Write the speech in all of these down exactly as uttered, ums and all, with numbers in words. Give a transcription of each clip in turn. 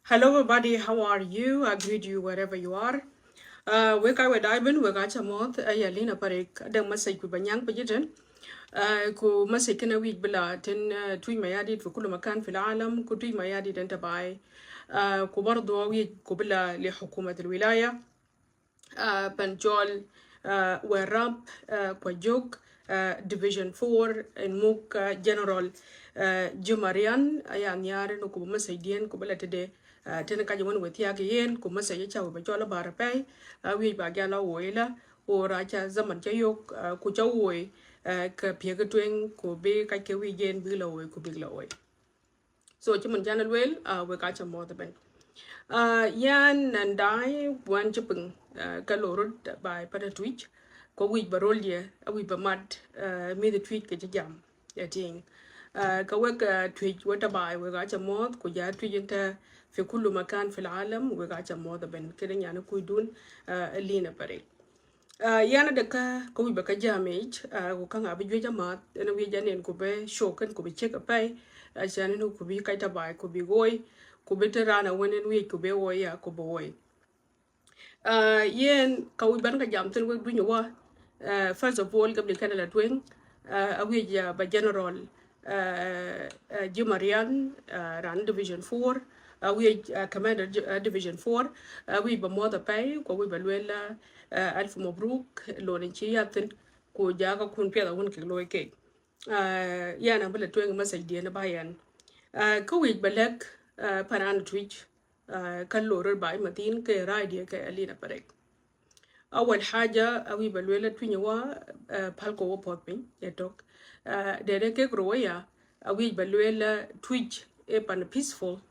Hello everybody, how are you? I greet you wherever you are. Uh, wek a wek da̱a̱ ben, wek a ca muɔth, ɛ ya Lina Parik, dee message ku ba nyaŋ piny itɛn. Uh, ku message kɛn a wi̱c bi la tin, uh, Tuic Mayardit fi kulu makan fi alam, ku Tuic Mayardit ɛn tɛ ba̱a̱. Uh, ku bardu a wi̱c ku bi la li hukumat al wilaya. Uh, Panchol, uh, Werap, uh, Kwajok, uh, Division four, in muk, uh, General, uh, Jumarian, a ya nhiaar in ku bi message diɛn ku bi la tede, uh, tin ka jɛ wän wä thiak yɛn, ku message ca wä ba cɔl a bar pɛy, uh, wi̱c ba gɛl a woi la, or a ca zaman ca yok, uh, ku ca woi, uh, kɛ piek tueŋ, ku bi ka kɛ wi̱c yɛn bi la woi, ku bi la woi. So ci min canɛ luel, uh, wek a ca muɔth ben. Uh, yan and I wan ci piny, uh, kä lorot ba̱a̱ pan a Tuic, ku wi̱c ba rol yɛ, a wi̱c ba mat, uh, mi̱th Tuic kɛ ci jam, ɛ tiŋ. Uh, kä wek, uh, Tuic wek tɛ ba̱a̱ wek a ca muɔth, ku ja Tuic in tɛ fi kulu makan fi alam, wek a ca muɔth ben. Kɛn nyan kuc dun, uh, Lina Parik. Uh, yan a dee kä, kä wi̱c ba kä jam ic, uh, ku kä ŋa bi juec a math, ɛn wi̱c a nen ku bi show kɛn ku bi cek a pɛy, uh, a can in ku bi kac ta ba̱a̱ ku bi woi, ku bi te ran a wen in wi̱c ku bi woi ya ku bi woi. Uh, yɛn kä wi̱c ban kä jam thin wek duny wa, uh, first of all, gabli kɛn a la tueŋ, uh, a wi̱c, uh, ba General, uh, uh, Jumarian, uh, ran Division four, a wi̱c, uh, Commander, uh, Division four, a wi̱c ba muɔth a pɛy, ku a wi̱c ba luel, uh, uh, alf mabruk, lon in ci yathin, ku ja kä kun piɛth a wun kɛ loy kɛ. Uh, yan a bi la tueŋ message diɛn ba yan. Uh, kä wi̱c ba lɛk, uh, pan a Tuic, uh, kä lorot ba̱a̱ imathin kɛ radio kɛ Lina Parik. Awal haja, a wi̱c ba luel a Tuic wa, uh, pal kɔ wä puɔth piny, ɛ tɔk. Uh, dee dee kek ro wä ya, a wi̱c ba luel a Tuic ɛ pan peaceful,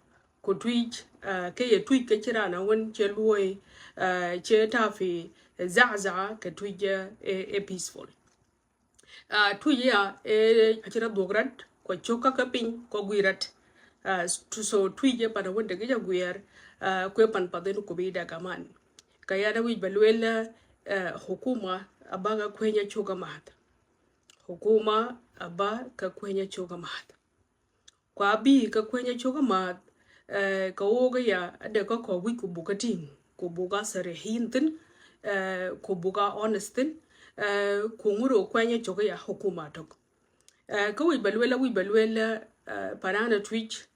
ku Tuic, uh, kɛ yɛ Tuic kɛ ci ran a wen cɛ luɔi, uh, cɛ ta̱a̱ fi zaza kɛ Tuic, uh, ɛ, ɛ peaceful. Uh, Tuic ya, ɛ, a ci rɔ dhuɔk rat, kɔ cok kä kä piny, kɔ gui rat. Uh, s-, tu-, so Tuic ɛ pan a wen dee kɛ jɛ guiɛr, uh, kuɛ pan path in ku bi dee kaman. Kä yan a wi̱c ba luel, uh, hukuma a ba kä kuenyɛ cok a math. Hukuma a ba kä kuenyɛ cok a math. Kua bi kä kuenyɛ cok a math, uh, kä wok ya, a dee kä kɔ wi̱c ku buk kä tiŋ, ku buk a sarihin thin, uh, ku buk a honest thin, uh, ku ŋuro kuenyɛ cok ya hukuma tɔk. Uh, kä wi̱c ba luel, wi̱c ba luel, uh, pan a Tuic,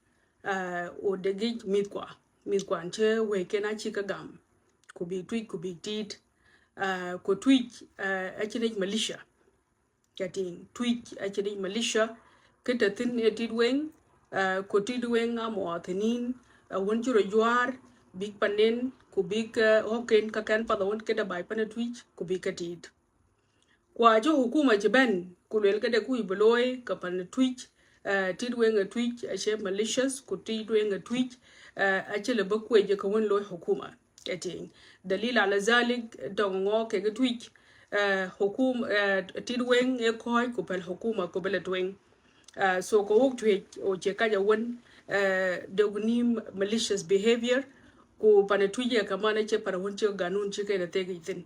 uh, o dee gic mi̱th kua, mi̱th kua cɛ wee kɛn a ci kä gam, ku bi Tuic, ku bi tit, uh, ku Tuic, uh, a ci nec militia. Kɛ tiŋ Tuic a ci nec militia, kä te thin ɛ tit weŋ, uh, ku tit weŋ a muɔth nin, uh, wun ci rɔ juaar, bik panen, ku bik, uh, ɣɔken kä kɛn path a wun kɛ dee ba̱a̱ pan a Tuic, ku bik kä tit. Kua jɛ hukuma ci ben, ku luel kä dee ku i̱ bi looi, kä pan a Tuic, uh, tit weŋ a Tuic, a cɛ militias, ku tit weŋ a Tuic, uh, a cɛ lɛ bä kuec kä wun looi hukuma. Ɛ tiŋ. Dalil ala zalik, tɔŋ ŋɔ kɛ kɛ Tuic, uh, hukum, uh, tit weŋ ɛ kɔc ku pɛl hukuma ku bɛ lɛ tueŋ. Uh, so kɛ wok Tuic, o cɛ kac a wun, uh, dee wuni malicious behavior, ku pan a Tuic ɛ kaman ɛ cɛ pan a wun cɛ ganun ci kɛ lɛ thek i̱ thin.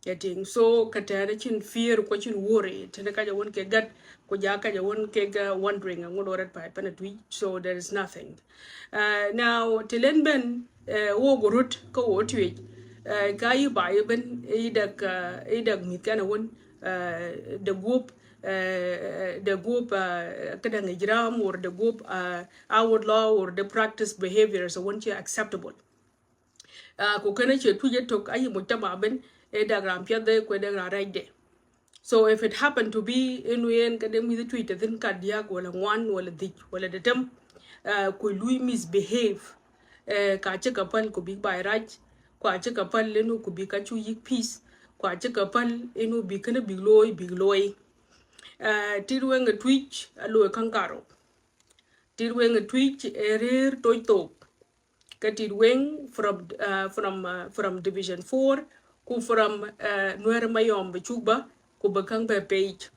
Ɛ tiŋ. So kä tɛn a cin fear ku cin worry, tɛn kac a wun kɛ gat, ku ja kac a wun kɛ, uh, wondering a ŋun wä rat pa pan a Tuic. So there is nothing. Uh, now, ti len ben, uh, wok rut kä wok Tuic, uh, ka i̱ ba i̱ ben i̱ dek, uh, i̱ dek mi̱th kɛn a wun, uh, dee guɔp, uh, dee guɔp, uh, kä dee ŋi̱c ram or dee guɔp, uh, outlaw or dee practice behaviors a wun ci acceptable. Uh, ku kɛn a cɛ Tuic ɛ tɔk a i̱ mujtama ben i̱ dek ram piɛth dee kuɛ dek ram rɛc dee. So if it happen to be in wen kä dee mi̱th Tuic te thin kat diak wala ŋuan wala dhic wala detem, uh, ku lui misbehave, uh, ka ci ka pal ku bik bai rac, ku a ci ka pal inu ku bik ka cu yik peace, ku a ci ka pal inu bik kɛn bik looi, bik looi. Uh, tit weŋ a Tuic a looi kaŋ karou. Tit weŋ a Tuic ɛ rer toc thok. Kä tit weŋ from, uh, from, uh, from division four, ku from, uh, Nuɛr Mayom bi cuk ba, ku bi kaŋ bɛ page.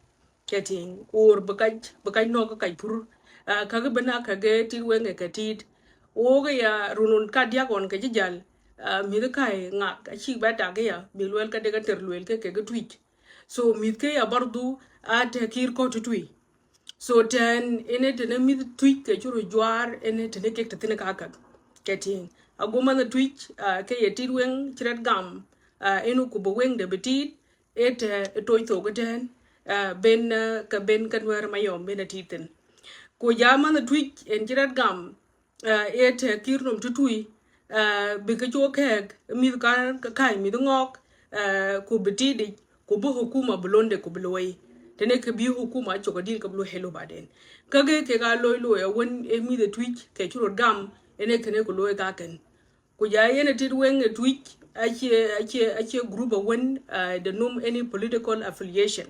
Kɛ tiŋ, or bi kac, bi kac nɔk kä kac pur. Uh, kakä bi na kakä tit weŋ kɛ tit. Wok ya runun ka diak ɣɔn kɛ ji̱ jal, uh, mi̱th ka̱y ŋak a cik bɛ tak ya, bi luel kä dek a ter luel kɛ kɛ kɛ Tuic. So mi̱th kɛ ya bardu a te kir kɔ ti Tuic. So tɛn inɛ tɛn mi̱th Tuic kɛ curo juar inɛ tɛn kek tɛ thin ka kak. Kɛ tiŋ. a gumä ni Tuic, ah, kɛ yɛ Tit Weŋ ci rɛt gam, ah, ɛn ku bi weŋdɛ bi tit, ɛ tɛ ɛ toc thok ɛ tɛn, ah, ben, ah, kɛ ben kɛ Nuɛr Mayɔm ben a tit thin. Ku ja manh Tuic ɛn ci rɛt gam, ah, ɛ tɛ Kiir nom tutui, ah, bikɛ cok kɛɛk mi̱th ka, ka ka̱ny mi̱th ŋɔk, ah, ku bi tit ic, ku bi hukuma bi londe ku bi loy. Tɛnɛ kɛ bi hukuma cok a dil kɛ bi loy helu baden. Kä gɛ kɛ ka loy loy a wen ɛ mi̱th ɛ Tuic kɛ ci rot gam, ɛn ɛ kɛn ɛ ku loy ka kɛn. Ku ja yɛn ɛ Tit Weŋ ɛ Tuic, a ciɛ, a ciɛ, a ciɛ group a wen, ah, de nom any political affiliation.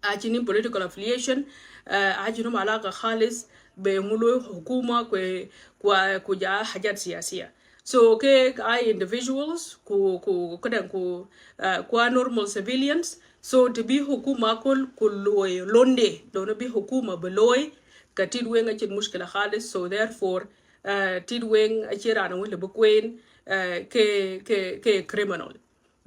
A ci ni political affiliation, ah, a ci nom alaka khalis bɛ ŋu loy hukuma kɛ, kua, ku ja hajat siyasiya. So kɛ a individuals ku, ku, ku dɛn ku, ah, kua normal civilians. So ti bi hukuma kol ku loy londe, londe bi hukuma bi loy, kɛ Tit Weŋ a ci mushkila khalis. So therefore, ah, Tit Weŋ a ci ran a wen le bi kuen, ah, kɛ, kɛ, kɛ criminal.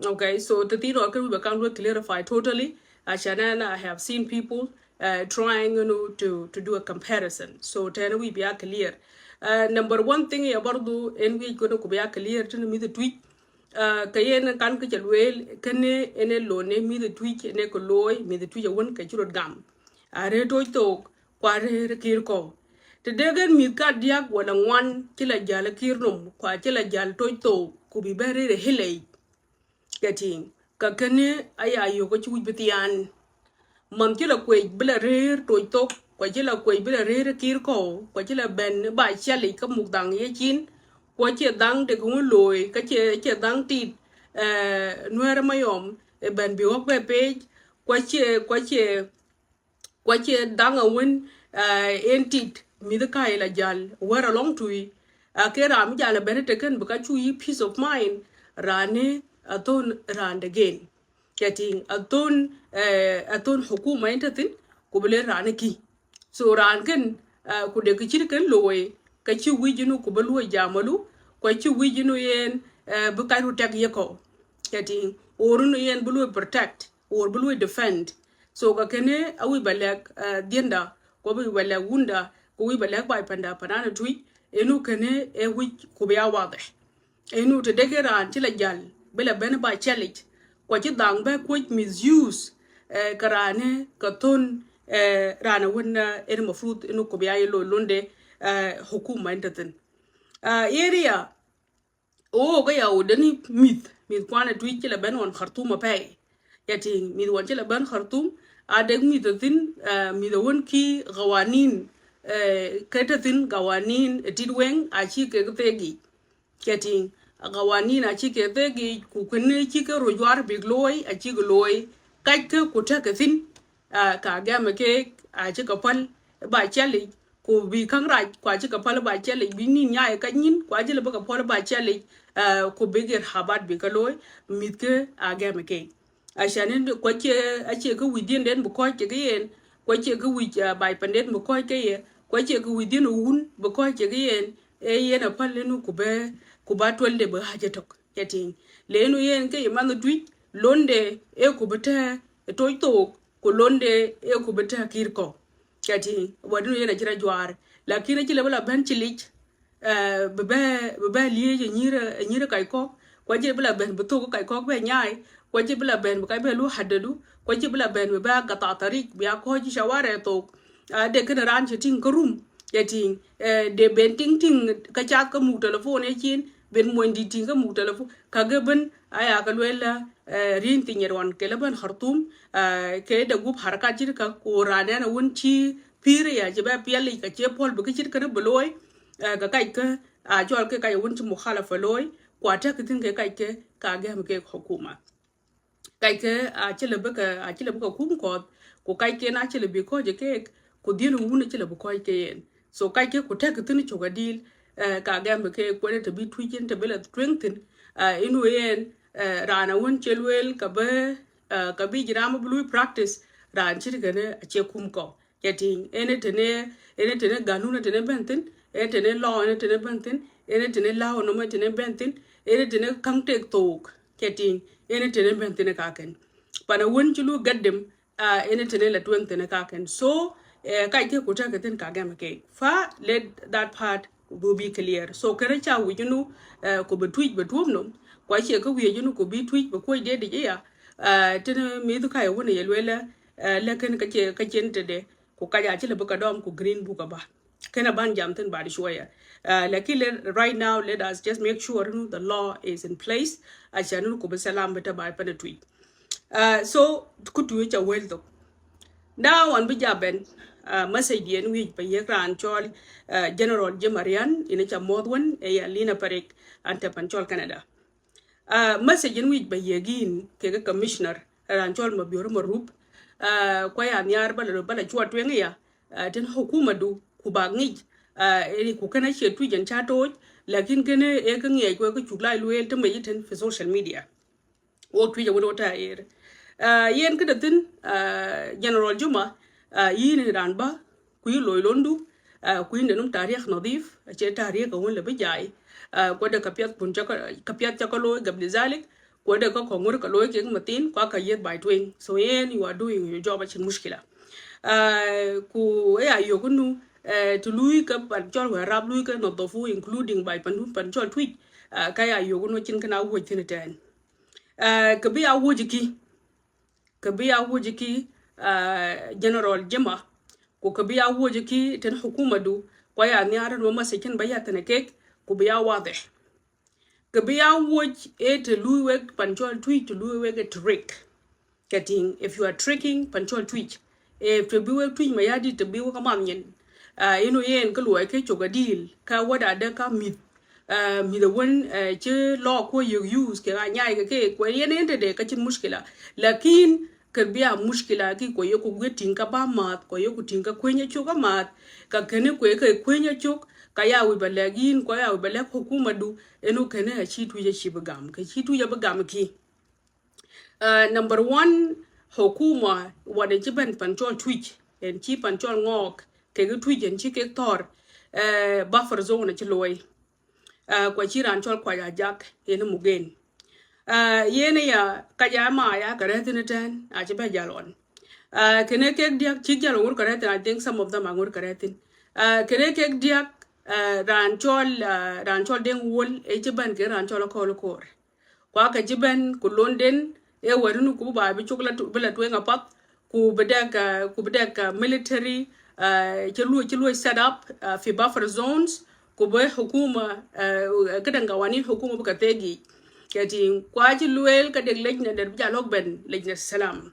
Okay, so ti thin ɔ kɛ wi bɛ kan luɛ clarify totally. Ashan ɛn I have seen people, uh, trying, you know, to, to do a comparison. So tɛn wi bia clear. Uh, number one thing ya bardu ɛn wi kɔn ku bia clear tin mi̱th Tuic. Uh, kɛ yɛn kan kɛ cɛ luel kɛn ɛn ɛ londe mi̱th Tuic ɛn ɛ kɛ loy mi̱th Tuic a wen kɛ ci rot gam. A rɛ toc thok kua rɛ rɛ Kiir kɔ. Ti dee gɛn mi̱th ka diak wala ŋuan ci la jal Kiir nom kua ci la jal toc thok ku bi bɛ rɛ rɛ hilɛ ic. Kɛ ti̱i̱ŋ, kɛ kɛn ni a ya yio̱k kä ci wi̱c bi thiaan. Manh ci la kuec bi la reer toc thok, kua ci la kuec bi la reer Kiir kɔw, kua ci la ben ba cialic kä muk dhaŋ yecin, kua ciɛ dhaŋ te kɛ ŋun looi, kä ciɛ, ciɛ dhaŋ tit, eh, Nuɛr Mayɔm, eh, ben bi ɣɔk bɛ pec, kua ciɛ, kua ciɛ, kua ciɛ dhaŋ a wen, eh, ɛn tit mi̱th ka̱a̱c la jal wär alɔŋ tui. A kɛ ram jal a ben te kɛn bi ka cu yi peace of mind, rani a thon ran de gen. Kɛ ti̱i̱ŋ a thon, eh, a thon hukuma in te thin, ku bi le rani ki. So ran kɛn, eh, ku de ki cir kɛn looi, ka ci wi̱c inu ku bi luo jamalu, kua ci wi̱c inu yɛn, eh, bi kac ru tɛk yekɔ. Kɛ ti̱i̱ŋ, or inu yɛn bi luo protect, or bi luo defend. So kɛ kɛn a wi̱c ba lɛk, eh, dhienda, ku wi̱c ba lɛk wunda, ku wi̱c ba lɛk bac panda panana Tuic, inu kɛn ɛ wi̱c ku bia wadɛ. Inu te dee kɛ ran ci la jal, bi la ben ba challenge, kua ci dhaŋ bɛ kuec misuse, eh, kɛ rani, kɛ thon, eh, rani wen, eh, ɛn mafruth inu ku bia yi loy londe, eh, hukuma in te thin. Ah, area, o, kä ya o deni mi̱th, mi̱th kuanɛ Tuic ci la ben ɣɔn Khartoum a pɛy. Kɛ ti̱i̱ŋ, mi̱th wan ci la ben Khartoum, a dek mi̱th a thin, eh, mi̱th a wen ki gawanin, eh, kɛ te thin gawanin, eh, Tit Weŋ, a ci kɛ kɛ thek ic. Kɛ ti̱i̱ŋ, a gawanin a ci kɛ thek ic, ku kɛn ci kɛ ro juar bik looi, a ci kɛ looi. Kac kɛ ku tɛk kɛ thin, ah, ka gɛmɛ kek, a ci kɛ päl ba challenge, ku bi ka̱ŋ rac, kua ci kɛ päl ba challenge, bi nin nyay ka nyin, kua ci lɛ bi kɛ päl ba challenge, ah, ku bi gɛr habat bi kɛ looi, mi̱th kɛ a gɛmɛ kek. Ashan in kua ci, a ci kɛ wi̱c diɛn den bi kɔc kɛ kɛ yɛn, kua ci kɛ wi̱c, ah, bac panden bi kɔc kɛ yɛ, kua ci kɛ wi̱c diɛn wun bi kɔc kɛ kɛ yɛn, ɛ yɛn a päl inu ku bɛ, ku ba tuɛl de bi hac ɛ tɔk. Kɛ ti̱i̱ŋ, lenu yɛn kɛ yɛ manh Tuic, londe ɛ ku bi tɛ ɛ toc thok, ku londe ɛ ku bi tɛ Kiir kɔ. Kɛ ti̱i̱ŋ, wadun yɛn a ci rɔ juaar. Lakin a ci lɛ bi la ben ci lic, eh, bi bɛ, bi bɛ liec ɛ nyir, ɛ nyir kac kɔk. Kua ci bi la ben bi thok kac kɔk bɛ nyay. Kua ci bi la ben bi kac bɛ lu hadadu. Kua ci bi la ben bi bɛ gatha tarik, bi a kɔc ci shawarɛ thok. Ah, de kɛn ran ci ti̱i̱ŋ kä rum. Kɛ ti̱i̱ŋ, eh, de ben ti̱i̱ŋ ti̱i̱ŋ kä cath kä muk telephone ɛ cin. Ben muɔ̱ny di̱t ti̱i̱ŋ kä muk telephone. Kä gɛ ben a ya kɛ luel la, eh, ri̱i̱ŋ thi̱n yɛ ruɔn kɛ lɛ ben Khartoum, eh, kɛ dɛ gup harakat ci ti kä ku ran ɛn a wun ci pi̱i̱r ya ci bɛ piɛl ic kɛ ci puɔl bi kä ci ti kɛn bi looi, eh, kɛ kac kä, a cɔl kɛ kac a wun ci mukhalafa looi, kua tɛk thi̱n kɛ kac kɛ ka gɛm kɛ hukuma. Kackɛ a ci lɛ bikɛ, a ci lɛ bikɛ kum kɔth, ku kackɛ na ci lɛ bi kɔc kɛ kek, ku dhiel wun ci lɛ bi kɔc kɛ yɛn. So kackɛ ku tɛk thi̱n cok a dil, eh, ka gɛm kɛ kuɛn te bi Tuic in te bi lɛ tueŋ thi̱n, eh, in wee yɛn, eh, raan a wun cɛ lueel ka bi, eh, ka bi jiram bi lui practice, raan ci ti kɛn a cɛ kum kɔ. Kɛ ti̱i̱ŋ, ɛn ɛ tɛn ɛ, ɛn ɛ tɛn ɛ ganun ɛ tɛn ɛ ben thi̱n, ɛn ɛ tɛn ɛ law ɛn ɛ tɛn ɛ ben thi̱n, ɛn ɛ tɛn ɛ law nɔmɔ ɛ tɛn ɛ ben thi̱n, ɛn ɛ tɛn ɛ ka̱ŋ tëk thook. Kɛ ti̱i̱ŋ, ɛn ɛ tɛn ɛ ben thi̱n ɛ kakɛn. Pan ɛ wun ci lu gɛt dem, ah, ɛn ɛ tɛn ɛ la tueŋ thi̱n ɛ kakɛn. So, eh, kac kɛ ku tekɛ thi̱n ka gɛm kɛ. Fa let that part Bi bi clear. So kɛn ca wi̱c inu, eh, ku bi Twic bi tuɔp nom. Kua ciɛ kä wi̱c inu ku bi Twic bi kuɔc dee dic iya. Eh, tin mi̱th ka yɛ wun yɛ luelɛ, eh, lɛ kɛn ka ciɛ ka cien te de. Ku ka ja ci lɛ bi ka dɔm ku green book aba. Kɛn a ban jam thin bad shuɔyɛ. Eh, lakin let, right now, let us just make sure inu the law is in place. Acan inu ku bi salam bi te ba pɛn a Twic. Uh, so ku tuuc ca wel thok. Now wan bi ja ben, uh, message diɛn wi̱c bɛ yek raan cɔl, uh, General Jim Marian, in ca muɔth wen ɛ ya Lina Parik an te pan cɔl Canada. Uh, message in wi̱c bɛ yek in kɛ kɛ commissioner raan cɔl Mabior Marup. Uh, kua ya nhiar bala bala cua tueŋ ya, uh, tin hukuma du ku ba ŋic, uh, ini ku kɛn a cie Twic in ca toc, lakin kɛn ɛ kɛ ŋiɛc kua kɛ cuk la lueel ti mɛ yi tin fi social media. Wok Twic a wun wok ta er. Uh, yen kä da thin, uh, General Juma, uh, yin in ran ba, ku yi loy londu, uh, ku yin denum tarikh nadhif, a ce tarikh a wun le bi jai, uh, ku da ka piath kun ca ka, ka piath ca ka loy gabli zalik, ku da ka kɔŋ wur ka loy kek mathin, kua ka yet bai tueŋ. So yen, you are doing your job, a cin mushkila. Uh, ku ya yogunu, uh, tu lui ka pan cɔl wɛ rap lui ka nadhafu, including bai pandu pan cɔl Twic, uh, ka ya yogunu cin kana wuj thin ten. Uh, kɛ bi a wuji ki, kɛ bi a wuji ki, uh, General Jima, ku kɛ bi a wuji ki tin hukuma du, kua ya nhiar ni ma message kin ba ya thin kek, ku bi a wadih. Kɛ bi a wuj e te lui wek pan cɔl Twic, te lui wek e trick. Kɛ tiŋ, if you are tricking pan cɔl Twic, if te bi wek Twic ma ya dit te bi wek a man nyin, uh, inu yen kä luɔi kɛ cok a dil, ka wada de ka mith, uh, mith a wen, uh, ci lɔ kuɔ yek use kɛ a nyai kɛ kɛ kuɛ yen yen te de ka cin mushkila. Lakin kɛ bi a mushkila ki kuɛ yeku guɛ tiŋ ka ba math, kuɛ yeku tiŋ ka kueny a cok a math, ka kɛn kuɛ kɛ kueny a cok, ka ya wi̱c ba lɛk yin, kuɛ ya wi̱c ba lɛk hukuma du, inu kɛn a ci Twic a ci bi gam, kɛ ci Twic a bi gam ki. Uh, number one, hukuma wan in ci ben pan cɔl Twic, in ci pan cɔl Ŋɔɔk kɛ kɛ Twic in ci kek thɔr, uh, buffer zone ci loy. Uh, kua ci ran cɔl Kuac Ajak in mugen. Uh, yen ya ka ja ma ya ka rɛthin ten a ci bɛ jal wan. Uh, kɛn kek diak ci jal ŋur ka rɛthin, I think some of them a ŋur ka rɛthin. Uh, kɛn kek diak, uh, ran cɔl, uh, ran cɔl Deng Wol e ci ben kɛ ran cɔl Akol Kor. Kua kɛ ci ben ku London, e wɛrinu ku bi ba bi cuk la tu-, bi la tueŋ a path, ku bi dek, uh, ku bi dek, uh, military, uh, ci luo, ci luo set up, uh, fi buffer zones, ku bi hukuma, uh, kidang gawanin hukuma bi ka thegi. Kɛ ti kua ci luel ka dek lejna der bi ja lok ben lejna salam.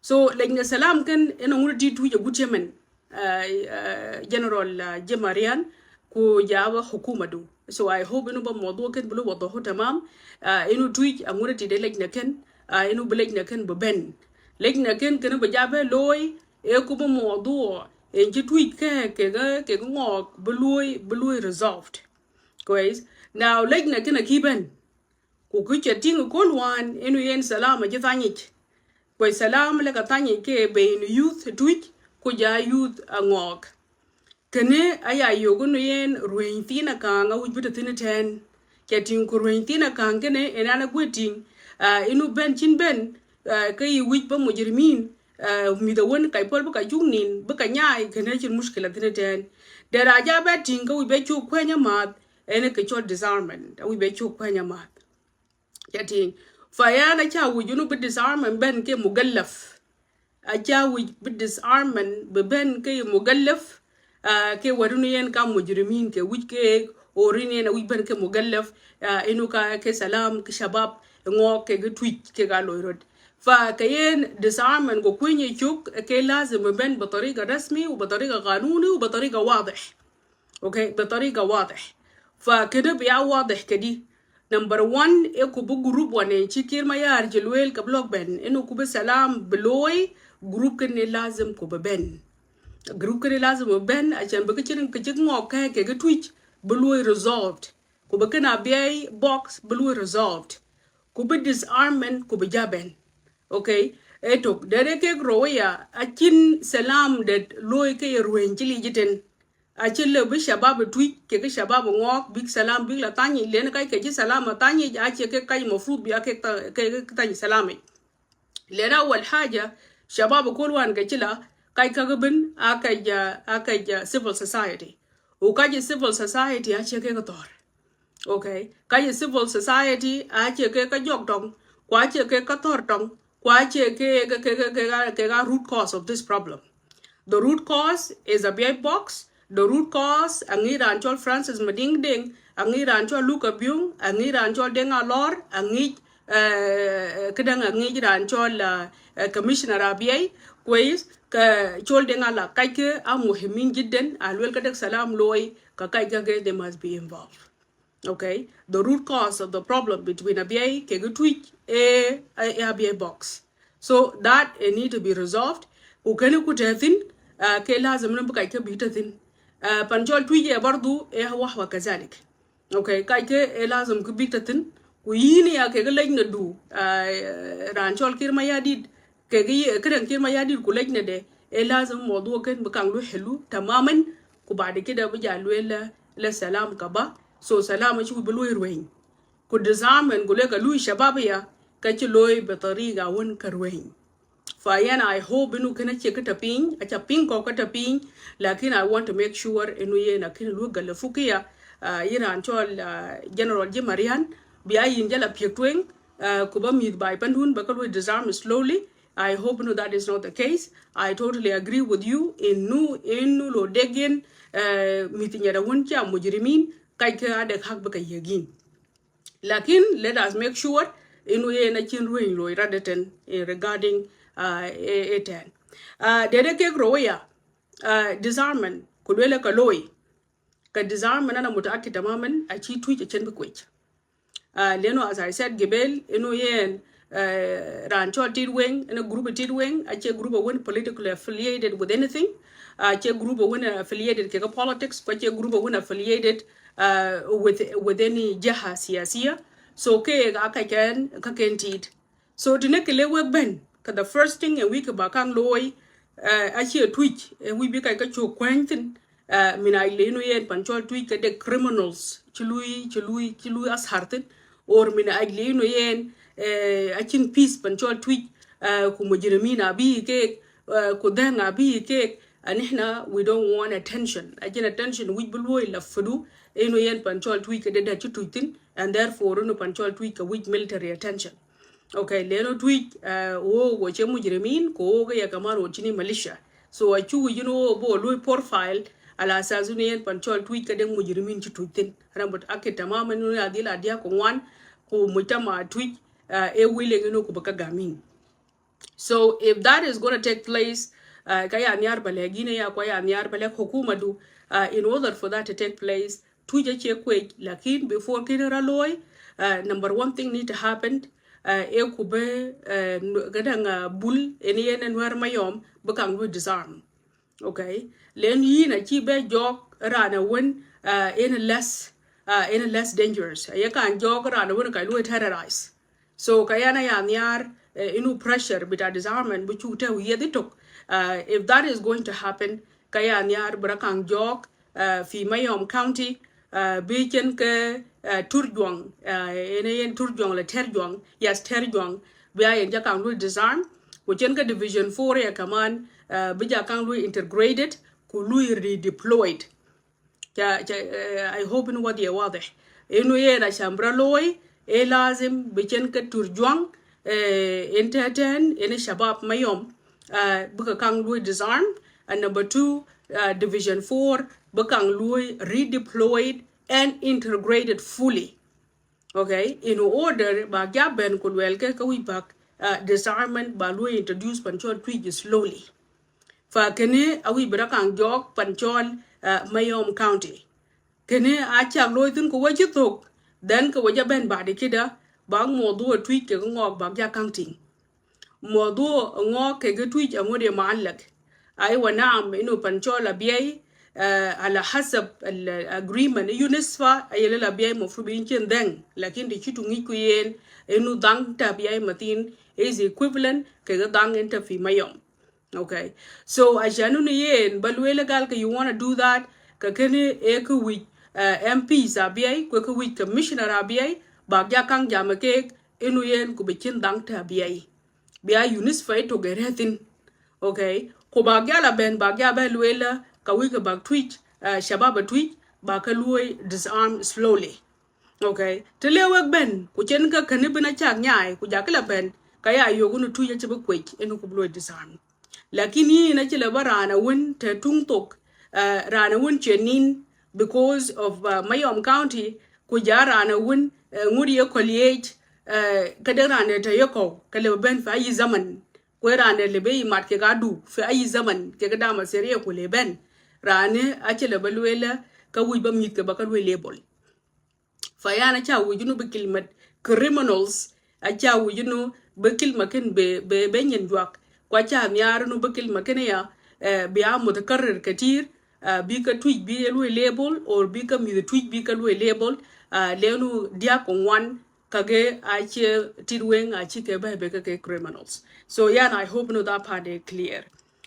So lejna salam ken ina ŋun ti Twic a gut yemen, uh, uh, General, uh, Jim Marian, ku jaba hukuma du. So I hope inu ba mawdu ken bulu wadahu tamam. Uh, inu Twic a ŋun ti de lejna ken, uh, inu bi lejna ken bi ben. Lejna ken ken bi jabe loy, e ku ba mawdu, en ci Twic kɛ, kɛ, kɛ Ŋɔɔk bi loy, bi loy resolved. Kwes. Now lejna ken a ki ben. Ku ki cɛ tiŋ kol wan inu yen salam a ci thanyic. Kuɛ salam lɛ ka thanyic kɛ ben youth Twic ku ja youth a Ŋɔɔk. Kɛn a ya yok inu yen rueny thin a kaŋ a wi̱c bi te thin ten. Cɛ tiŋ ku rueny thin a kaŋ kɛn in an a guɛ tiŋ, uh, inu ben cin ben, uh, kä yi wi̱c ba mujrimin, uh, mith a wen kay pol bi ka cuk nin bi ka nyai kɛn a cin mushkila thin ten. Dera ja bɛ tiŋ kä wi̱c bɛ cuk kueny a math, ɛn kɛ cɔl disarmament, a wi̱c bɛ cuk kueny a math. Cɛ tiŋ. Fa yan a ca wi̱c inu bi disarmament ben kɛ mugallaf. A ca wi̱c bi disarmament bi ben kɛ mugallaf, uh, kɛ wɛrinu yen ka mujrimin kɛ wi̱c kɛ, or in yen a wi̱c ben kɛ mugallaf, uh, inu ka kɛ salam kɛ shabab Ŋɔɔk kɛ kɛ Twic kɛ ka loy rot. Fa kɛ yen disarmament kɛ kueny cuk kɛ lazim bi ben bi tariga rasmi u bi tariga kanuni u bi tariga wadih. Okay, bi tariga wadih. Fa kɛn bi ya wadih kɛ di. Number one, e ku bi group wan en ci Kiir Mayar ci luel kɛ bi lok ben, inu ku bi salam bi loy, group kɛn ni lazim ku bi ben. Group kɛn ni lazim bi ben, a can bi kɛ cin kɛ cik Ŋɔɔk kɛ kɛ kɛ Twic bi loy resolved. Ku bi kɛn a biɛy box bi loy resolved. Ku bi disarmament ku bi ja ben. Okay, e tok, dere kek roya, a cin salam det loy kɛ ye rueny ci li jiten. A ci lɛ bi shabab Twic kɛ kɛ shabab Ŋɔɔk bik salam bik la thanyic, len kac kɛ ci salam a thanyic, a ci kɛ kac mafrut bi a kɛ ta-, kɛ, kɛ thanyic salam ic. Len awal haja, shabab kol wan kɛ ci la, kac kak bin, a kac, a kac, civil society. Ku kac civil society a ciɛ kɛ kɛ thɔr. Okay. Kac civil society a ciɛ kɛ kɛ jɔk tɔŋ, kua ciɛ kɛ kɛ thɔr tɔŋ, kua ciɛ kɛ kɛ kɛ kɛ kɛ kɛ root cause of this problem. The root cause is Abiɛi Box. The root cause, a ŋi̱i̱c raan cɔl Francis Mading Deng, a ŋi̱i̱c raan cɔl Luka Biung, a ŋi̱i̱c raan cɔl Deng Alor, a ŋi̱i̱c, eh, kidang a ŋi̱i̱c raan cɔl, eh, eh, Commissioner Abiɛi, kuɛth, kɛ cɔl Deng Alor, kac kɛ a muhimin jidden, a luel kɛ dek salam looi, kɛ kac kɛ kɛ they must be involved. Okay, the root cause of the problem between Abiɛi kɛ kɛ Tuic, eh, eh, Abiɛi Box. So that it need to be resolved. Ku kɛn ku te thin, uh, kɛ lazim ni bi kac kɛ bi te thin. Uh, pan cɔl Tuic ɛ bardu ɛ wahwa kazalik. Okay, kac kɛ ɛ lazim kɛ bi te thin. Ku yini ya kɛ kɛ lec na du, uh, raan cɔl Kiir Mayardit, kɛ kɛ yɛ kɛ rɛn Kiir Mayardit ku lec na dɛ. Ɛ lazim mawdhu kɛn bi kaŋ lu helu tamaman. Ku baad kida bi ja luel la, la salam kaba. So salam ci bi luel rueny. Ku disarmament ku lek a lui shabab ya, ka ci looi bi tariga wun ka rueny. Fa yɛn, I hope inu kena ci ka ta piny, a ca piny kɔ ka ta piny, lakin I want to make sure inu yɛn a kena lui gala fukia, uh, iran cɔl, uh, General Jim Marian, bia yin jala piek tueng, uh, ku ba mith bai pandun ba ka lui disarm slowly. I hope inu that is not the case. I totally agree with you. Inu, inu lo degen, uh, mith nyara wun cia mujrimin, kac ka adek hak bika yegin. Lakin let us make sure inu yɛn a cin rueny looi rather than, eh, regarding, uh, e, e ten. Uh, dede kek roya, uh, disarmament, ku luele ka looi. Ka disarmament ana mutaakid tamaman, a ci Tuic a cin bi kuec. Uh, leno, as I said, gibel, inu yɛn, uh, raan cɔl Tit Weng, ina group Tit Weng, a ce group a wun politically affiliated with anything. A ce group a wun affiliated kɛ politics, kua ce group a wun affiliated, uh, with, with any jiha siyasiya. So kɛ ka ka kɛn, ka kɛn tit. So ti ne kɛ le wek ben, ka the first thing ɛ wi̱i̱ kɛ ba kaŋ looi, uh, a ciɛ Tuic, ɛ wi̱i̱ bi kac ka cok kuɛny thin, uh, min a le inu yɛn pan cɔl Tuic kɛ de criminals, ci lui, ci lui, ci lui ashar thin, or min a le inu yɛn, uh, a cin peace pan cɔl Tuic, uh, ku mujrimin a bi kek, uh, ku dhɛŋ a bi kek, And ihna, we don't want attention. A jin attention wi̱c bi luɔi la fudu, inu yɛn pan cɔl Tuic kɛ dee dee ci Tuic thin, and therefore inu pan cɔl Tuic kɛ wi̱c military attention. Okay, leno Tuic, uh, wo, wo ce mujrimin, ko wo kɛ ya kaman wo cini militia. So a cu wi̱c inu wo bo luɔi profile, ala asas inu yɛn pan cɔl Tuic kɛ dee mujrimin ci Tuic thin. Ana mutaakid tamaman inu ya dhil a diak ko ŋuan, ku mujtama Tuic, uh, e willing inu ku bika gamin. So if that is gonna take place, uh, ka ya nhiar ba lɛk yin ya, kua ya nhiar ba lɛk hukuma du, uh, in order for that to take place, Tuic a ce kuec, lakin before kini ra looi, uh, number one thing need to happen, uh, e ku be, uh, nu-, gadang, uh, bul, eni yen Nuer Mayom, bi kaŋ lu disarm. Okay. Len yin a ci be jɔk raan a wen, uh, in less, uh, in less dangerous. A ye kan jɔk raan a wen ka lu terrorize. So ka yan a ya nhiar, eh, inu pressure bita disarmament bi cuk te wi̱i̱ yeth itok. Uh, if that is going to happen, ka ya nhiar bi ra kaŋ jɔk, uh, fi Mayom County, uh, bi cen ke, uh, Turjuang, uh, ene yen Turjuang la Terjuang, yes, Terjuang, bi a yen ja kaŋ lui disarm, ku cen ke Division four ya kaman, uh, bi ja kaŋ lui integrated, ku lui redeployed. Ca, ca, eh, I hope inu wadiɛ wadih. Inu yɛn a cam bra looi, e lazim bi cen ke Turjuang, eh, in tɛtɛn, in shabab Mayom, uh, bika kaŋ lui disarm, and number two, uh, Division four, bi kaŋ lui redeployed and integrated fully. Okay, in order ba ja ben ku luɛl ke ka wi̱c bak, uh, disarmament ba lui introduce pan cɔl Tuic slowly. Fa kene a wi̱c bi ra kaŋ jɔk pan cɔl, uh, Mayom County. Kene a cak looi thin ku wä ci thok, then ke wä ja ben ba di kida, bak mawdhu a Tuic kɛ ŋɔk bak ja kaŋ tiŋ. Mawdhu ŋɔk kɛ kɛ Tuic a ŋut yɛ ma alak. Aiwa, naam, inu pan cɔl Abiɛi, uh, ala hasab al agreement UNISFA, a yɛ lel Abiɛi mafrudu in cin dhɛŋ, lakin di ci tu ŋi̱c ku yen, inu dhaŋ ta Abiɛi mathin is equivalent kɛ kɛ dhaŋ in ta fi Mayom. Okay. So, ashan inu yen, ba luel gal kɛ you wanna do that, kɛ kene e kɛ wi̱c, uh, MPs Abiɛi, kɛ kɛ wi̱c commissioner Abiɛi, bak ja kaŋ jam kek, inu yen ku bi cin dhaŋ ta Abiɛi. Bia UNISFA itok ɛ rɛthin. Okay. Ku bak ja la ben, bak ja ben luel la, ka wi̱c kɛ bak Tuic, uh, shabab a Tuic, ba kä luɔi disarm slowly. Okay, te lɛ wek ben ku cɛn kä käni ben a cak nyaai ku jakä la ben, ka ya yök ni Tuic a cɛ bi kuec ɛn ku bi luɔi disarm. Lakin yin a ci lɛ ba raan a win te tuŋ thok, uh, raan a win cɛ nin because of, uh, Mayom County, ku ja raan a win, uh, ŋut ye kɔliec, uh, kä dee raan a te ye kɔw, kä lɛ ba ben fi ayi zaman. Ku raan a lɛ ba yi mat kɛ ka du fi ayi zaman, kɛ ka dama sɛriɛ ku lɛ ben. Raan a ci lɛ ba luelɛ ka wic ba mi̱th kɛ ba ka luel label. Fa yan a ca wi̱c nu bi kilmat criminals, a ca wi̱c nu bi kilma ken be, be, be nyin juak. Kua ca miar nu bi kilma ken ya, eh, bi a mutakarir katir, uh, bi ka Tuic bi luɔi label, or bi ka mi̱th Tuic bi ka luɔi label, uh, lenu diak ŋuan kake a cɛ tit weŋ a ci kɛ bɛ be kake criminals. So yan, I hope, you know, that part is clear.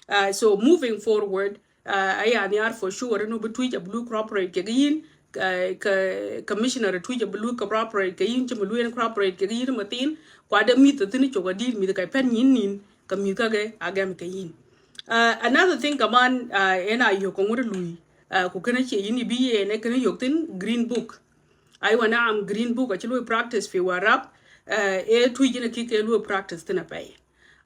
Uh, so moving forward, uh, a ya niar for sure, you know, bi Tuic a bi luɔi cooperate kɛ yin, uh, ka commissioner Tuic a bi luɔi cooperate kɛ yin, ci mi luɔi cooperate kɛ yin ma thin, kua dee mi̱th thin cok a dit mi̱th ka pɛn nyin nin, ka mi̱th kake a gɛm kɛ yin. Uh, another thing kaman, uh, ɛn a yök kɛ ŋut lui, uh, ku kɛn a ciɛ yin i̱ bi yɛn ɛ kɛn a yök thin green book. Aywa, naam, green book a ci luɔi practice fi Warrap, uh, ɛ Tuic in a ki kɛ luɔi practice thin a pɛy.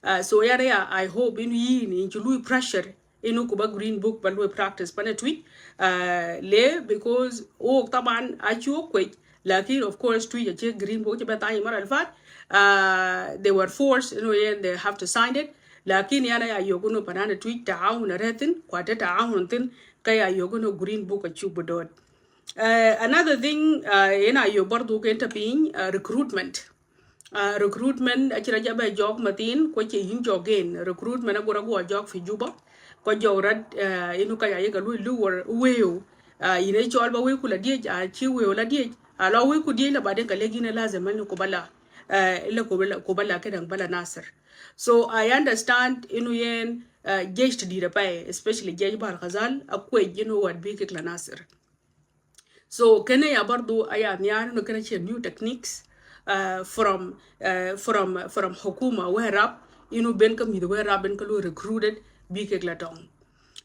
Uh, so yan ya, I hope in yin in ci luɔi pressure inu ku ba green book ba luɔi practice pan a Tuic, uh, lɛ because wok taban a ci wok kuec, lakin of course Tuic a ci green book ci bɛ thany mara al fat, uh, they were forced, you know, and they have to sign it. Lakin yan a ya yök, you know, pan a Tuic taawun a rɛ thin, kua te taawun thin, ka ya yök, you know, green book a ci bi dot. Uh, another thing, uh, ɛn a yök bardu kɛ ta piny, uh, recruitment. Uh, recruitment a ci rɔ jɛ bɛ jɔk ma thin, kua cɛ yin jɔk in. Recruitment a gura gua jɔk fi Juba. Kua jɔk rat, uh, inu ka ya yɛ ka luɔi luɔr weu. Uh, yin ɛ cɔl ba weu ku la diec, a ci weu la diec. A lɔ weu ku diec la ba den ka lɛ gin a lazim ɛn ku ba la, uh, la ku ba la, ku ba la kɛ dang ba la Nasir. So I understand inu yɛn, uh, jesh ti dit a pay, especially jesh Bahr el Ghazal, a kuec, you know, wat bi kɛ la Nasir. So kɛn ya bardu a ya niar, you know, kɛn a cɛ new techniques, uh, from, uh, from, from hukuma Warrap, you know, ben ka mi̱th Warrap ben ka luɔi recruited bi kɛ la tɔŋ.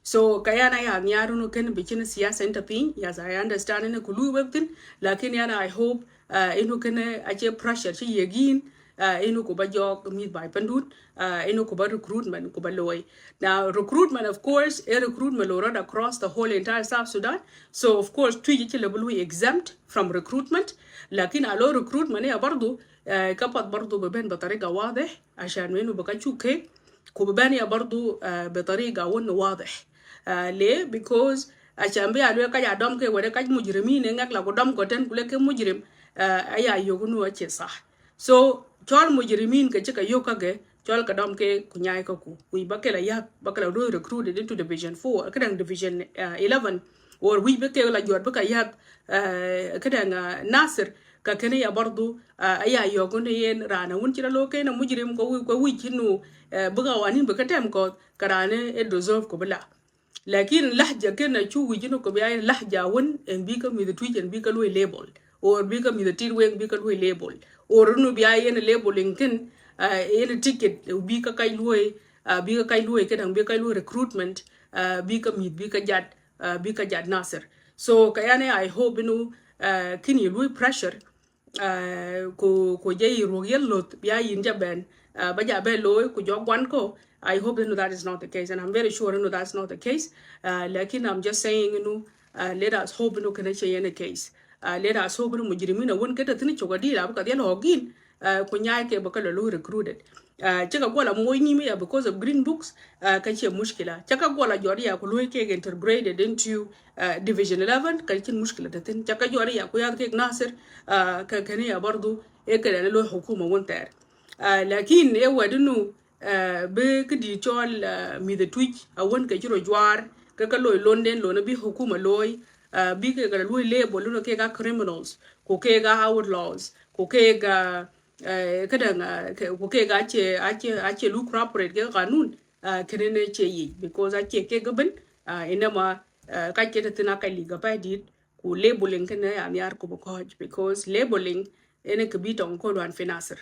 So ka yan a ya niar, you know, kɛn bi cin siyasa in ta piny. Yes, I understand in ku luɔi wek thin, lakin yan I hope, uh, you know, kɛn a cɛ pressure ci yɛ gin, uh, inu ku ba jɔk mi̱th bay pandun, uh, inu ku ba recruitment ku ba loy. Now recruitment, of course, a recruitment lo rot across the whole entire South Sudan. So of course Tuic ci lɛ bi luɔi exempt from recruitment. Lakin a lo recruitment ya bardu, uh, ka pat bardu bi ben bi tariga wadih, ashan menu bi ka cuk kɛ, ku bi ben ya bardu, uh, bi tariga wun wadih. Uh, le because ashan bi a luɔi ka ya dɔm kɛ wede ka mujrimin ɛ ŋɛk la ku dɔm kɔ ten ku lɛ kɛ mujrim, uh, a ya yök nu a cɛ sah. So cɔl mujrimin kɛ ci kɛ yök kake, cɔl kɛ dɔm kɛ ku nyay kɛ ku. Wi̱i̱ ba kɛ la yath, ba kɛ la luɔi recruited into division four, kɛ dang division, uh, eleven, or wi̱i̱ ba kɛ la juɔt ba kɛ yath, uh, kɛ dang, uh, Nasir, ka kɛn ya bardu, uh, a ya yök ni yɛn raan a wun ci la lo kɛ na mujrim kɛ wi̱i̱, kɛ wi̱i̱ ci nu, uh, bi ka wanin bi kɛ tɛm kɔth, ka raan ɛ deserve kɛ bi la. Lakin lahja kɛn a cu wi̱c ni kɔ bia lahja wun ɛn bi ka mi̱th Tuic ɛn bi ka luɔi label, or bi ka mi̱th tit weŋ bi ka luɔi label, or nu bia yɛn labeling kɛn, uh, yɛn ticket bi ka kac luɔi, uh, bi ka kac luɔi kɛ dang bi ka kac luɔi recruitment, uh, bi ka mi̱th bi ka jat, uh, bi ka jat Nasir. So ka yan I hope inu, uh, kin yi luɔi pressure, uh, ku, ku jɛ yi ruɔk yɛn loth bia yin jɛ ben, uh, ba ja ben loy ku jɔk guan ko. I hope inu that is not the case, and I'm very sure inu that's not the case. Uh, lakin I'm just saying inu, uh, let us hope inu kɛn a cɛ yɛn a case. Uh, let us hope inu mujrimin a wun kɛ ta thin cok a dil a bi ka dhial hɔk in, uh, ku nyay kɛ ba ka lɔ luɔi recruited. Uh, cɛ ka guɔ la moc ni mi ya because of green books, uh, ka cɛ mushkila. Cɛ ka guɔ la jɔt ya ku luɔi kɛ integrated into, uh, division eleven, ka cin mushkila ta thin. Cɛ ka jɔt ya ku yath kɛ Nasir, uh, ka kɛn ya bardu ɛ kɛ dɛn luɔi hukuma wun thɛɛr. Uh, lakin ɛ wɛd inu, uh, bi kä di cɔl, uh, mi̱th Tuic a wun kɛ ci rɔ juar kɛ ka luɔi londen lon bi hukuma luɔi, uh, bi kɛ ka luɔi label inu kɛ ka criminals, ku kɛ ka outlaws, ku kɛ ka, uh, kɛ dang, uh, ku kɛ ka cɛ, a cɛ, a cɛ luɔi cooperate kɛ kanun, uh, kɛn ni cɛ yic because a cɛ kɛ gɛ ben, uh, inama, uh, ka cɛ te thin a ka lik a pay dit, ku labeling kɛn ni a niar ku bi kɔc because labeling ɛn kɛ bi tɔŋ kɔn wan fi Nasir.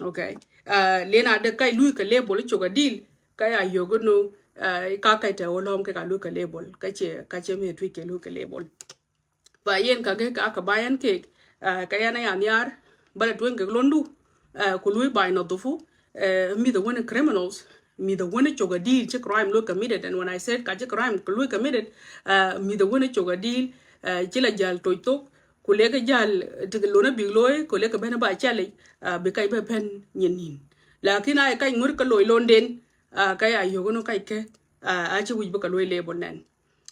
Okay. Uh, lena de ka luɔi kɛ label cok a dil, ka ya yök inu, uh, ka ka te wä lɔm kɛ ka luɔi kɛ label, ka cɛ, ka cɛ mi̱th Tuic kɛ luɔi kɛ label. Ba yɛn ka gek a kɛ ba yɛn kek, ah, kɛ yɛn a ya nhiaar, ba lɛ tueŋ kek londu, ah, ku lui bay nɔ dhufu, eh, mi̱th a wän criminals, mi̱th a wän cok a di̱i̱l ci crime lui committed. And when I said ka ci crime lui committed, ah, mi̱th a wän cok a di̱i̱l, ah, ci la jal toc thok, ku lek jal, eh, ti lon a bik looi, ku lek ben ba challenge, ah, bi kac bɛ ben nyin nin. Lakin a kac ŋur kä loc londen, ah, ka ya yök ni kac kɛ, ah, a ci wi̱c bi ka loc label nɛn.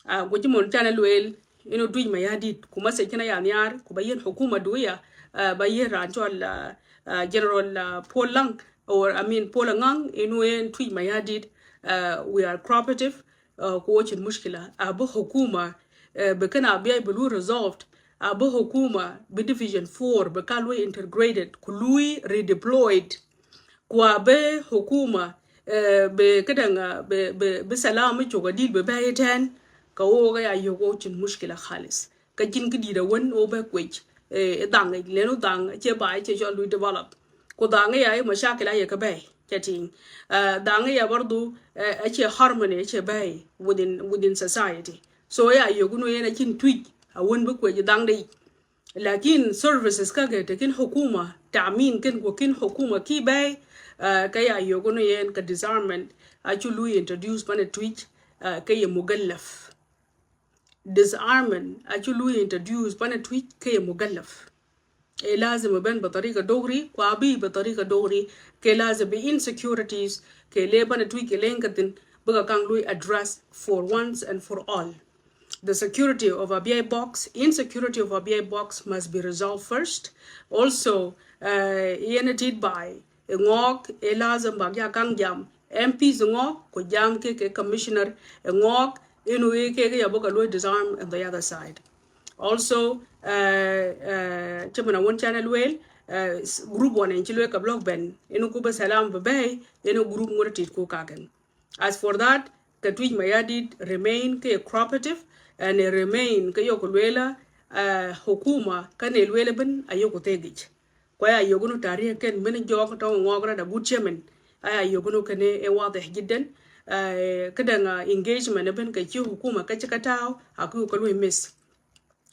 Ah, guic mɔn canɛ lueel, inɔ Tuic Mayardit, ku message kɛn a ya nhiaar, ku ba yɛn hukuma duiya, ah, ba yɛn raan cɔl, ah, ah, General, ah, Paul Lang, or, I mean, Paul Angang, inɔ yɛn Tuic Mayardit, ah, we are cooperative, ah, ku wä cin mushkila. A bi hukuma, ah, bi kɛn a biay bi lui resolved, a bi hukuma, bi Division four, bi ka lui integrated, ku lui redeployed. Kua bi hukuma, eh, bi kädäŋ, ah, bi, bi, bi salam mi cok a di̱i̱l bi bɛ̈ɛ̈i tɛn, kɛ ɣöö kɛ ya yök ɣöö cin mushkila khalis. Kä cin kä di̱i̱t a wän ɣöö bɛ kuec, eh, i̱ dhaŋ i̱ lɛn i̱ dhaŋ, cie ba i̱ cie cɔl lui develop. Ku dhaŋ i̱ ya i̱ mashakil a yɛ kɛ bɛ̈ɛ̈i, cɛ tiŋ. Ah, dhaŋ i̱ ya bardu, eh, a cie harmony, a cie bɛ̈ɛ̈i within, within society. So ya yök ni ɣöö yɛn a cin Tuic a wän bi kuec i̱ dhaŋ dee. Lakin services kä kɛ te kin hukuma, tamin kin ku kin hukuma ki bɛy, ah, kɛ ya yök ni ɣöö yɛn kɛ disarmament, a cu lui introduce panɛ Tuic, ah, kɛ yɛ mugallaf. Disarmament, a cu lui introduce panɛ Tuic kɛ yɛ mugallaf. Ɛ lazim ben bi tariga dogri, kua bi bi tariga dogri, kɛ lazim bi insecurities, kɛ le panɛ Tuic kɛ len kɛ thin, bikɛ kaŋ lui address for once and for all. The security of Abyei Box, insecurity of Abyei Box must be resolved first. Also, uh, yɛn a tit bay, ɛ Ŋɔɔk, ɛ lazim bak ya kaŋ jam, M Ps ɛ Ŋɔɔk, ku jam kɛ kɛ commissioner ɛ Ŋɔɔk, inu ɛ kɛ kɛ ya bä kɛ luɔy disarm on the other side. Also, uh, uh, cɛ mɛn a wun canɛ lueel, uh, group one in ci lueel kɛ block ben, inu ku bä salam bä bɛy, inu group ŋuɔt a tit ku kaken. As for that, kɛ Tuic Mayardit remain kɛ cooperative, and ɛ remain kɛ yɔk luelä, uh, hukuma kä nɛ luelä ben a yɔk thek i̱c. Kua ya yɔk ni tarik kɛn ben jɔɔk tɔŋ Ŋɔɔk rɛt a gut cɛ mɛn. A ya yɔk ni kɛn ɛ wadih jiddan. Uh, kä dɛŋ, uh, engagement ben kɛ ci hukuma kä ci kä ta̱a̱ a kä yɔk kä luɔy miss.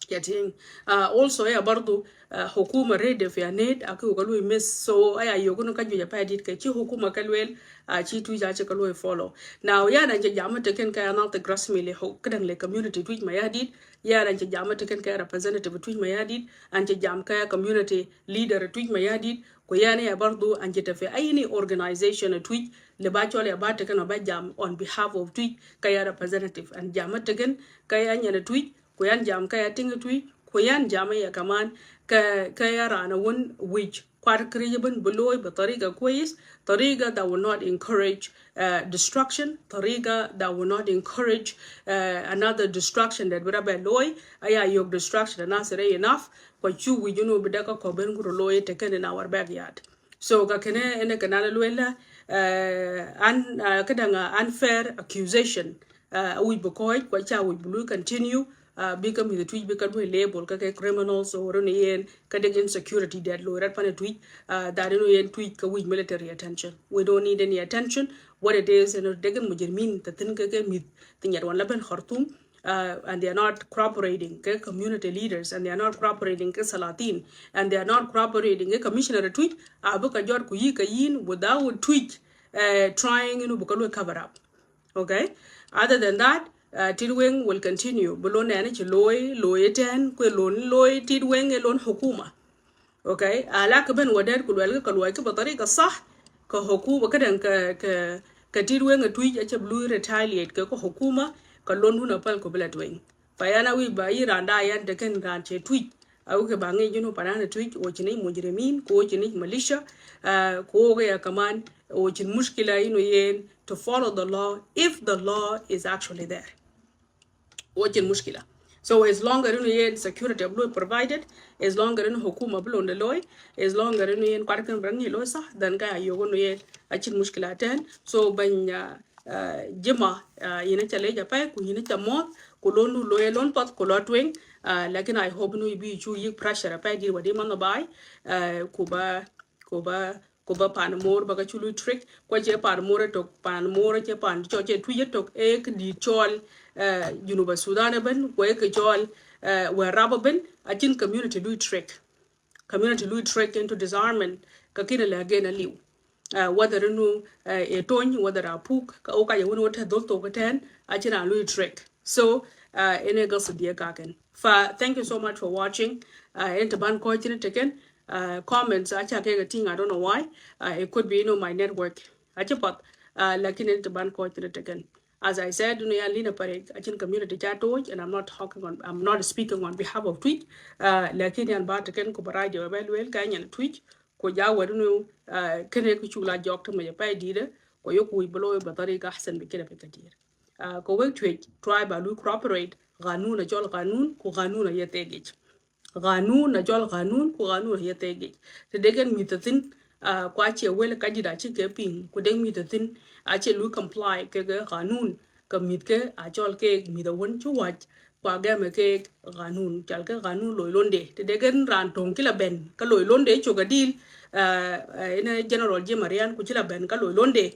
Cɛ tiŋ. Uh, also, ya bardu, uh, hukuma ready fi a need, a ki wä ka lui miss. So, aya yogunu ka juja pa dit kɛ ci hukuma ka luel, uh, ci Tuic a ci ka lui follow. Now, ya nan ci jama teken ka ya nal te grass mi le hu-, ka dang le community Tuic Mayardit, ya nan ci jama teken ka ya representative Tuic Mayardit, an ci jam ka ya community leader Tuic Mayardit, ku ya ni ya bardu an ci te fi any organization Tuic, le ba chole ba teken ba jam on behalf of Tuic ka ya representative, an jama teken ka ya nyana Tuic, ku yan jam kä ya tiŋ Tuic, ku yan jam ya kaman kä, kä ya ran a wun wi̱c kuat kri ben bi loy bi tariga kwes, tariga that will not encourage, uh, destruction, tariga that will not encourage, uh, another destruction that bi ra bɛ loy, aya yok destruction a nasire enough, kua cu wi̱c inu bi daka kɔ ben kuro loy teken in our backyard. So ka kene ene kena la luela, uh, un-, uh, kedang, uh, unfair accusation, uh, a wi̱c bi kɔc, kua ca wi̱c bi lui continue, uh, bikɛ mi̱th Tuic bikɛ luɔy label kä kɛ criminals or ni yen kä dek insecurity that loy rat pan Tuic, uh, that ni yen Tuic kä wi̱c military attention. We don't need any attention. What it is, you know, dek in mujrimin ta thin kä kɛ mi̱th ti nyat wan la ben Khartoum, uh, and they are not cooperating kɛ community leaders, and they are not cooperating kɛ salatin, and they are not cooperating kɛ commissioner Tuic, a bikɛ jɔt ku yi ka yin without Tuic, uh, trying, you know, bikɛ luɔy cover up. Okay? Other than that, uh, Tit Weng will continue. Bi lon nɛn ci loy, loy ten, kue lon loy Tit Weng e lon hukuma. Okay? A la ke ben wadet ku luel ke luɔy ke bi tariga sah, ke hukuma, ke dang ke, ke, ke Tit Weng e Tuic a cɛ bi lui retaliate ke, ke hukuma, ke lon dun a pal ku bi la tueŋ. Fa yan a wi̱c ba yi ran da yan te ken ran cɛ Tuic. A wi̱c ke ba ŋic jinu panan Tuic, wo ci ni mujrimin, ku wo ci ni militia, uh, ku wo ke ya kaman, wo cin mushkila inu yen to follow the law if the law is actually there. Wo cin mushkila. So as long as inu yen security bi loy provided, as long as inu hukuma bi lon de loy, as long as inu yen kuat ken bi ra ŋic loy sah, then ka ya yok inu yen a cin mushkila ten. So bany, uh, uh, Jima, uh, yin a ca lec a pay, ku yin a ca moth, ku lon nu loy lon path, ku lɔ tueŋ, uh, lakin I hope inu bi cu yik pressure a pay di wadi man a bay, uh, ku ba, ku ba, Ku bä pan mo̱o̱r bä kä cu lui trick, kuɛ cɛ pan mo̱o̱r ɛ tök, pan mo̱o̱r cɛ pan cɔ cɛ tuic ɛ tök, ɛ kɛ di̱i̱t cɔɔl, eh, Junub Sudan ɛ ben, kuɛ kɛ cɔɔl, eh, wä rap ɛ ben, a cin community lui trick. Community lui trick into disarmament, kä kinɛ lɛ again a liw. Uh, whether inu, uh, ɛ tony, whether a puk, kä wä ka yɛ wun wä te dhol thok kä tɛn, a cin a lui trick. So, uh, ɛn ɛ gäs diɛ ka kɛn. Fa, thank you so much for watching. Uh, ɛn ti ban kɔc cin ti kɛn, uh, comments a ca kɛ kɛ ting, I don't know why. Uh, it could be, you know, my network. A ci path, uh, lakin ɛn ti ban kɔc cin ti kɛn. As I said, you know, ya Lina Parek, a cin community ca toc, and I'm not talking on, I'm not speaking on behalf of Twic. Uh, lakin yan ba ti kɛn ku ba radio bɛ luel ka yan Twic, ku ja wä, you know, uh, kene ku cu la jɔk ti mɛ pay dide, ku yok wi̱i̱ bä loy bä tari ka ahsan bi kida bi kadir. Uh, ku wek Twic, try ba lui cooperate, ganun a cɔl ganun, ku ganun a yɛ thek ic. Ganun a cɔl ganun, ku ganun a yɛ thek ic. Ti dek ɛn mi̱th a thin, uh, kua ciɛ wel ka ji̱ da ci kɛ piŋ, ku dek mi̱th a thin, a ciɛ lui comply kɛ kɛ ganun, kɛ mi̱th kɛ a cɔl kɛ mi̱th a wun ci wac, kua gɛmɛ kɛ ganun, cɔl kɛ ganun loy londe. Ti dek ɛn ran toŋ ki la ben, kä loy londe cok a dil, uh, uh, ɛn General Jim Marian, ku ci la ben, kä loy londe.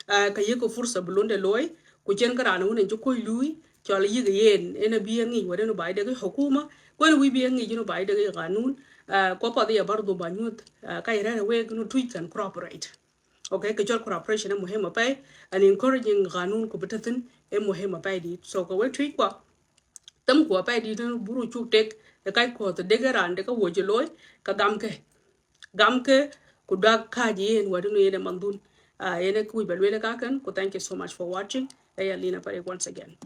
Uh, kä yek kɛ fursa bi londe loy, ku cien kä ran wun ɛn ci kuc lui, cɔl yi̱k yen, ɛn a bi a ŋic wä den ba idek i̱ hukuma, kuɛn wi̱i̱ bi a ŋic in ba idek i̱ ganun, uh, kua path i̱ a bar dhum ba nyuth, uh, ka irɛn a wek in Twic can cooperate. Okay, kɛ cɔl cooperation ɛ muhim a pay, and encouraging ganun ku bi te thin ɛ muhim a pay dit. So kɛ wek Twic kua, them kua pay dit in buru cuk tek, ɛ kac kuɔth dek ɛ ran dek a wuɔc loy, ka gam kɛ. Gam kɛ, ku dak kac yen wä den yen ɛ mandun. Uh, yen ɛ kuc ba luel ɛ ka kɛn, ku thank you so much for watching. Ɛ ya Lina Parek once again.